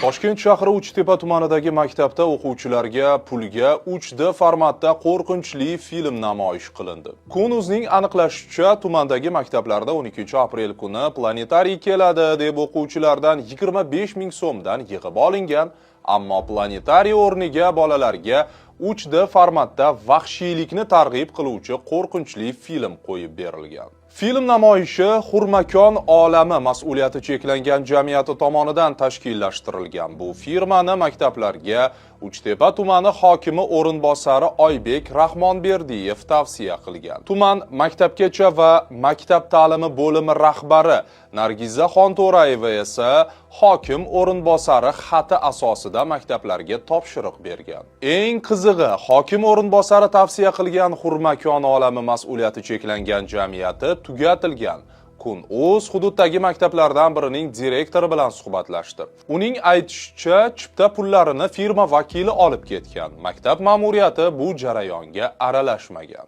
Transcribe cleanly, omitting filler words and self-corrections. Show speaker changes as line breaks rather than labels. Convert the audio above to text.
Toshkent shahri Uchtepa tumanidagi maktabda o'quvchilarga pulga 3D formatda qo'rqinchli film namoyish qilindi. Kun.uzning aniqlashicha, tumandagi maktablarda 12 aprel kuni planetariy keladi deb o'quvchilardan 25 ming so'mdan yig'ib olingan, ammo planetariy o'rniga bolalarga 3D formatda vahshiylikni targ'ib qiluvchi qo'rqinchli film qo'yib berilgan. Film namoyishi Xurmakon olami mas'uliyati cheklangan jamiyati tomonidan tashkillashtirilgan. Bu firmani maktablarga Uchtepa tumani hokimi o'rinbosari Oybek Rahmonberdiyev tavsiya qilgan. Tuman maktabgacha va maktab ta'limi bo'limi rahbari Nargiza Xonto'rayeva esa hokim o'rinbosari xati asosida maktablarga topshiriq bergan. Eng qizig'i, hokim o'rinbosari tavsiya qilgan Xurmakon olami mas'uliyati cheklangan jamiyati tugatilgan. Kun.uz hududdagi maktablardan birining direktori bilan suhbatlashdi. Uning aytishicha, chipta pullarini firma vakili olib ketgan. Maktab ma'muriyati bu jarayonga aralashmagan.